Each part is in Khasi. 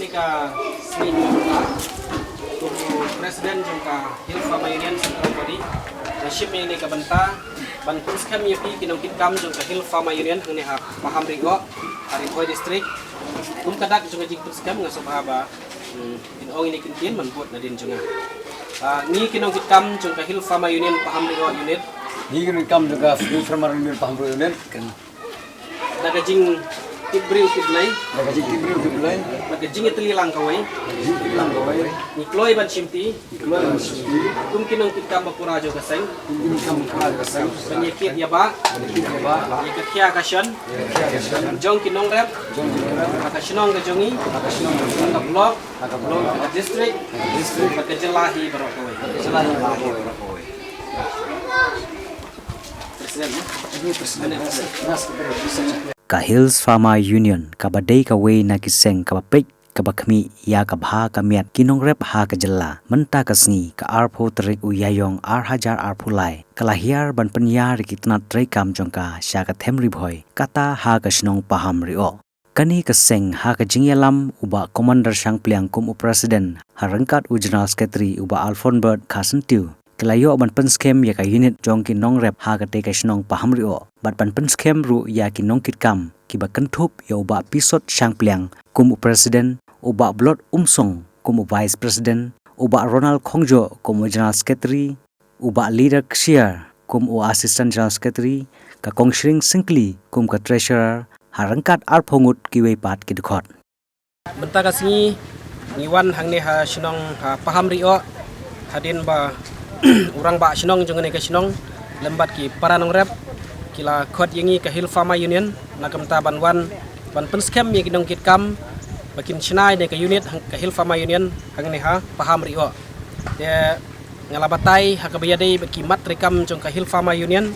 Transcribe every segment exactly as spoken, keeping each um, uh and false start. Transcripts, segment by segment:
Ka sngi, kum u president jong ka Hill Farmer Union Central Body, nga shim ïa kane ka bynta ban pynskhem ïa phi ki nongkitkam jong ka Hill Farmer Union hangne ha Pahamrioh, ha Ri Bhoi District. Kum ka dak jong ka jingpynskhem, nga sngewbha ba, hmm, kin ong ïa kine ki ktien ban bud nadien jong nga. Ah, ngi ki nongkitkam jong ka Hill Farmer Union Pahamrioh Unit. Ngi ki nongkitkam jong ka Hill Farmer Union Pahamrioh Unit. Da ka jingtip briew tip Blei. Da ka jingtip briew tip Blei. Da ka jingïatylli lang kawei. Da ka jingïatylli lang kawei. Ngi kloi ban shimti. Ngi kloi ban shimti. Kum ki nongkitkam ba pura jong ka seng. Kum ki nongkitkam ba pura jong ka seng. Ban ïa kit ïa bah. Ban ïa kit ïa bah. Ïa ka khia ka shon. Ïa ka khia ka shon. Jong ki nongrep. Jong ki nongrep. Ha ka shnong ka jong ngi. Ha ka shnong ka jong ngi. Ha ka block. Ha ka block. Ha ka district. Ha ka district. Ha ka jylla hi baroh kawei. Ha ka jylla hi baroh kawei. Ka Hills Farmer Union kaba dei kawei na ki seng kaba peit kaba khmih ïa ka bha ka miat ki nongrep ha ka jylla, mynta ka sngi ka arphew tarik u Ïaïong ar hajar arphew lai ka la hiar ban pynïar ïa ki tnat treikam jong ka sha ka them Ri Bhoi, kata ha ka shnong Pahamrioh. Kane ka seng ha ka jingïalam u Bah Commander Shangpliang kum u president, ha ryngkat u General Secretary u Bah Alfonbert Kharsyntiew, ki la ïoh ban pynskhem ïa ka unit jong ki nongrep ha katei ka shnong Pahamrioh, bad ban pynskhem ruh ïa ki nongkitkam kiba kynthup ïa u Bah Pisot Shangpliang kum u president, u Bah Blot Umsong kum u vice president, u Bah Ronald Khongjoh kum u General Secretary, u Bah Leader Kshiar kum u Assistant General Secretary, ka Kong Shring Syngkli kum ka Treasurer, ha ryngkat arphew ngut kiwei pat ki dkhot. Mynta ka sngi ngi wan hangne ha shnong, ha Pahamrioh, hadien ba u rangbah shnong jong kane ka shnong lem bad ki para nongrep ki la khot ïa ngi ka Hill Farmer Union na ka bynta ban wan ban pynskhem ïa ki nongkitkam ba kin shna ïa kane ka unit, ka Hill Farmer Union hangne ha Pahamrioh. Te nga la batai ha kaba ïadei bad ki mat treikam jong ka Hill Farmer Union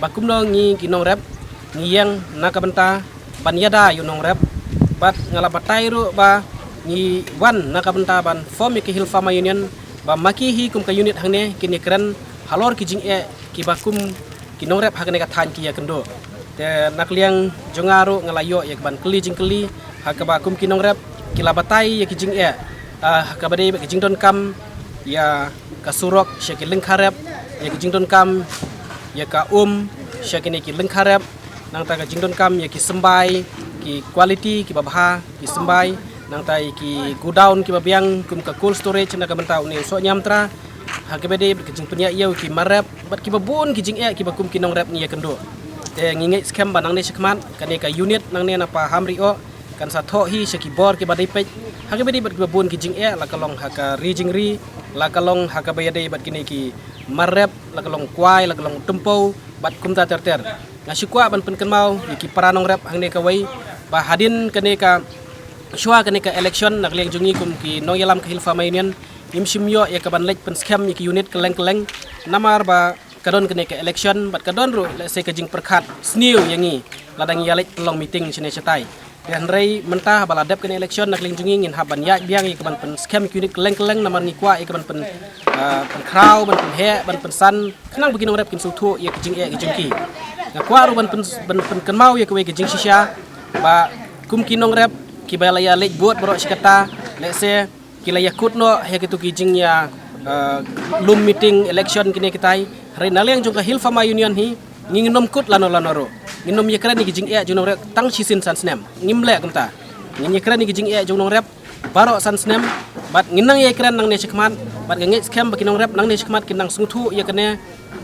ba kumno ngi ki nongrep ngi ïeng na ka bynta ban ïada ïa u nongrep. Bad nga la batai ruh ba ngi wan na ka bynta ban form ïa ka Hill Farmer Union ba ma ki hi kum ka unit hangne kin ïakren halor ki jingeh kiba kum ki nongrep ha kane ka thaiñ ki ïakynduh. Te na ka liang jong nga ruh nga la ïoh ïa ka ban kylli jingkylli ha kaba kum ki nongrep ki la batai ïa ki jingeh, ah, ha kaba dei bad ki jingdonkam ïa ka surok sha ki lyngkha rep, ïa ki jingdonkam ïa ka um sha kine ki lyngkha rep, nangta ka jingdonkam ïa ki symbai, ki quality kiba bha ki symbai, nangta ïa ki godown kiba biang kum ka cold storage na ka bynta une u soh niamtra, ha kaba dei bad ka jingpynïaid ïa ki mar rep bad kiba bun ki jingeh kiba kum ki nongrep ngi ïakynduh. Te ngi ngeit skhem ba nangne shakhmat kane ka unit nangne na Pahamrioh kan sa thoh hi sha ki bor kiba dei peit ha kaba dei bad kiba bun ki jingeh, la ka long ha ka ri jingri, la ka long ha kaba ïadei bad kine ki mar rep, la ka long kwai, la ka long tympew bad kumta ter ter. Nga shu kwah ban pynkynmaw ïa ki para nongrep hangne kawei ba hadien kane ka, shuwa kane ka election, na ka liang jong ngi kum ki nongïalam ka Hill Farmer Union ngim shym ïoh ïa ka ban leit pynskhem ïa ki unit kylleng kylleng namar ba ka don kane ka election bad ka don ruh lehse ka jingpyrkhat sniew ïa ngi lada ngi ïaleit pynlong meeting shane shatai. Te hynrei mynta haba la dep kane election, na ka liang jong ngi ngin hap ban ïaid biang ïa ka ban pynskhem ïa ki unit kylleng kylleng namar ngi kwah ïa ka ban pyn, ah, pynkhraw, ban pynheh, ban pynsan khnang ba ki nongrep kin sngewthuh ïa ki jingeh ki jong ki. Nga kwah ruh ban pyn, ban pynkynmaw ïa kawei ka jingshisha ba kum ki nongrep kiba la ïaleit vote baroh shi katta, lehse ki la ïakut noh ha kito ki jingïa, eh, lum meeting election kine kitai. Hynrei na liang jong ka Hill Farmer Union hi ngin ym kut lano lano ruh. Ngin ym ïakren ïa ki jingeh jong nongrep tang shisien san snem. Ngim leh kumta. Ngin ïakren ïa ki jingeh jong nongrep baroh san snem bad ngin nang ïakren nangne shakhmat bad nga ngeit skhem ba ki nongrep nangne shakhmat kin nang sngewthuh ïa kane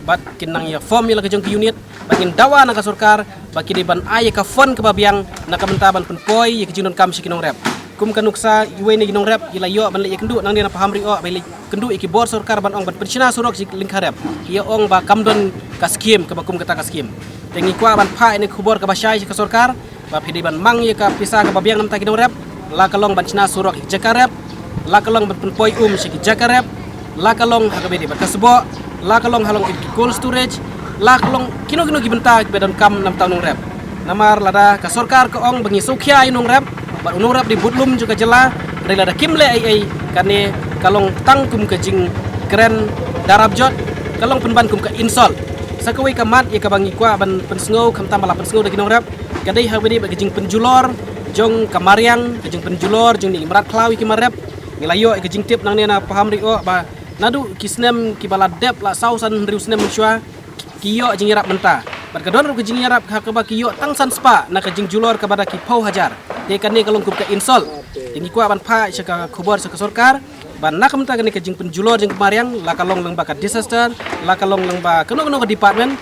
bad kin nang ïa form ïa la ka jong ki unit bad ngin dawa na ka sorkar ba ki dei ban ai ïa ka fund kaba biang na ka bynta ban pynpoi ïa ki jingdonkam sha ki nongrep. Kum ka nuksa iwei na ki nongrep i la ïoh ban leit ïakynduh nangne na Pahamrioh ba i leit kynduh ïa ki bor sorkar ban ong ban pynshna surok sha ki lyngkha rep. Ki ïa ong ba kam don ka skim kaba kum kata ka skim. Te ngi kwah ban phah ïa kane ka khubor kaba shai sha ka sorkar ba phi dei ban mang ïa ka pisa kaba biang na bynta ki nongrep, la ka long ban shna surok ïa ki jaka rep, la ka long ban pynpoi um sha ki jaka rep, la ka long ha kaba ïadei bad ka sboh, la ka long halong ki cold storage, la ka long kino kino ki bynta kiba donkam na bynta u nongrep. Namar lada ka sorkar ka ong ba ngi sngewkhia ïa u nongrep bad u nongrep dei budlum jong ka jylla, hynrei lada kim leh ei ei, kane ka long tang kum ka jingkren darap jot, ka long pynban kum ka insult. Sa kawei ka mat ïa kaba ngi kwah ban pynsngew, khamtam ba la pynsngew da ki nongrep, ka dei ha kaba ïadei bad ka jingpynjulor jong ka mariang, ka jingpynjulor jong ki mrad khlaw ïa ki mar rep. Ngi la ïoh ïa ka jingtip nangne na Pahamri, oh, ba naduh ki snem kiba la dep, la saw san hynriew snem mynshuwa, ki ïoh jingïarap mynta. Bad ka don ruh ka jingïarap ha kaba ki ïoh tang san spah na ka jingjulor kaba da ki phew hajar. Te kane ka long kum ka insult. Te ngi kwah ban phah sha ka khubor sha ka sorkar ba na ka mynta kane ka jingpynjulor jong ka mariang, la ka long lyngba ka disaster, la ka long lyngba kano kano ka department,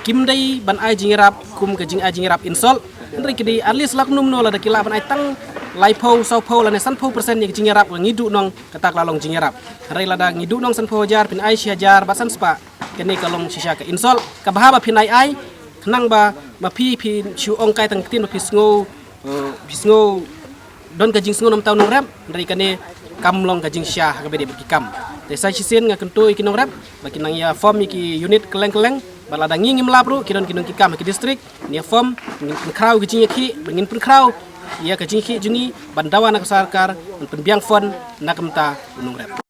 kim dei ban ai jingïarap kum ka jingai jingïarap insult. Hynrei ki dei at least la kumno kumno, lada ki lah ban ai tang laiphew, sawphew lane sanphew percent ïa ka jingïarap, ngi duhnong kata ka la long jingïarap. Hynrei lada ngi duhnong sanphew hajar, phin ai shi hajar bad san spah, kane ka long shisha ka insult. Kaba haba phin ai ai, khnang ba ma phi, phi shu ong kai tang ktien ba phi sngew, eh, phi sngew don ka jingsngew na ka bynta u nongrep, hynrei kane kam long ka jingshisha ha kaba ïadei bad ki kam. Te sa shisien nga kyntu ïa ki nongrep ba kin nang ïa form ïa ki unit kylleng kylleng, bad lada ngi ngim lap ruh, ki don ki nongkitkam ha ki district, ngin ïa form, ngin pynkhraw ïa ka jingïakhih, bad ngin pynkhraw ïa ka jingïakhih jong ngi ban dawa na ka sorkar ban pynbiang fund na ka bynta u nongrep.